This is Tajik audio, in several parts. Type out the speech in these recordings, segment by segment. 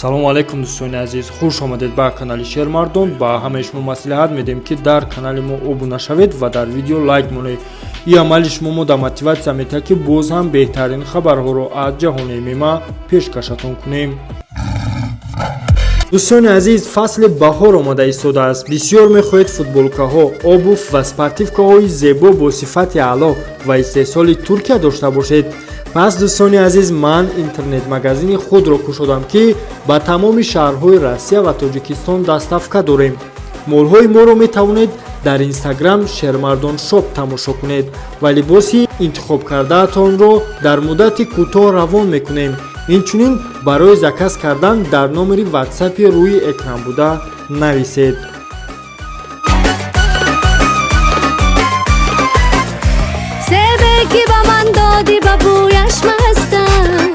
Салому алайкум, дӯстони азиз, хуш омадед ба канали Шермардон. Ба ҳамаи шумо маслиҳат медиҳем, ки дар канали мо обуна шавед ва дар видео лайк монед. Ин амали шумо мо да мотиватсия метиҳад, ки боз ҳам беҳтарин хабарҳоро аз ҷаҳони ММА пешкашатон кунем. Дӯстони азиз, фасли баҳор омада истодааст. Бисёр мехоҳед футболкаҳо, обувь ва спортивкаҳои зебо бо сифати аъло ва истеҳсоли Туркия дошта бошед. Пас, дӯстони азиз, ман интернет-магазини худро кушодам, ки ба тамоми шаҳрҳои Россия ва Тоҷикистон доставка дорем. Молҳои моро метавонед дар Инстаграм Шермардон Шоп тамошо кунед ва либоси интихобкардаатонро дар муддати кӯтоҳ равон мекунем. Инчунин барои заказ кардан дар номери Ватсапи рӯи экран буда нависед. Себе ки ба ман додӣ, ба бӯяш мастам.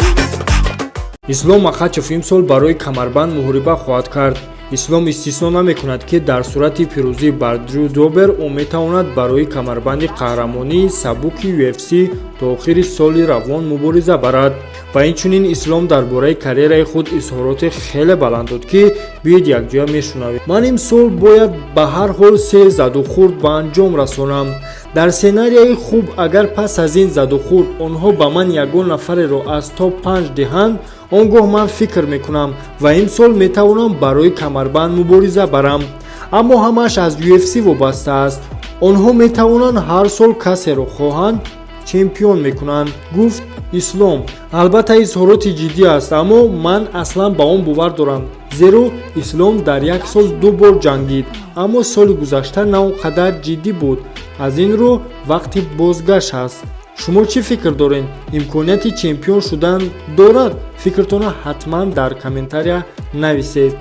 Ислом Махачев имсол барои камарбанд муҳориба хоҳад кард. Ислом истисно намекунад, ки дар сурати пирӯзӣ бар Дрю Добер ӯ метавонад барои камарбанди қаҳрамонии сабуки UFC то охири соли равон мубориза барад. Ва инчунин Ислом дар бораи карьераи худ изҳороти хеле баланд дод, ки биёед, якҷоя мешунавем. «Ман имсол бояд ба ҳар ҳол се задухӯрд ба анҷом расонам. Дар сценарияи хуб, агар пас аз ин задухӯрд онҳо ба ман ягон нафареро аз топ 5 диҳанд, он гоҳ ман фикр мекунам ва имсол метавонам барои камарбанд мубориза барам. Аммо ҳамааш аз UFC вобаста аст. Онҳо метавонанд ҳар сол касеро хоҳанд чемпион мекунанд», гуфт Ислом. Албатта, изҳороти ҷиддӣ аст, аммо ман аслан ба он бовар дорам, зеро Ислом дар як сол ду бор ҷангид, аммо соли гузашта на он қадар ҷиддӣ буд. Аз ин рӯ вақти бозгашт аст. Шумо чӣ фикр доред? Имконияти чемпион шудан дорад? Фикртонро ҳатман дар комментария нависед.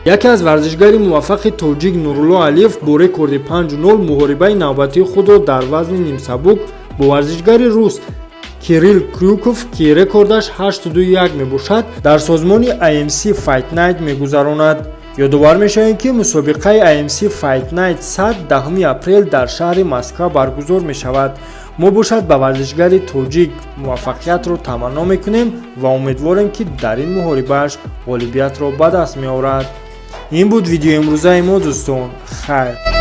Яке аз варзишгари муваффақи тоҷик Нурулло Алиев бо рекорди 5-0 муҳорибаи навбатии худро дар вазни нимсабук бо варзишгари рус Кирилл Крюков, ки рекордаш 8-2-1 мебошад, дар созмони AMC Fight Night мегузаронад. Ёдовар мешавем, ки мусобиқаи AMC Fight Night 100 10 апрел дар шаҳри Москва баргузор мешавад. Мо бошад ба варзишгари тоҷик муваффақиятро таманно мекунем ва умедворем, ки дар ин муҳорибааш ғолибиятро ба даст меорад. Ин буд видеои имрӯзаи мо, дӯстон. Хайр.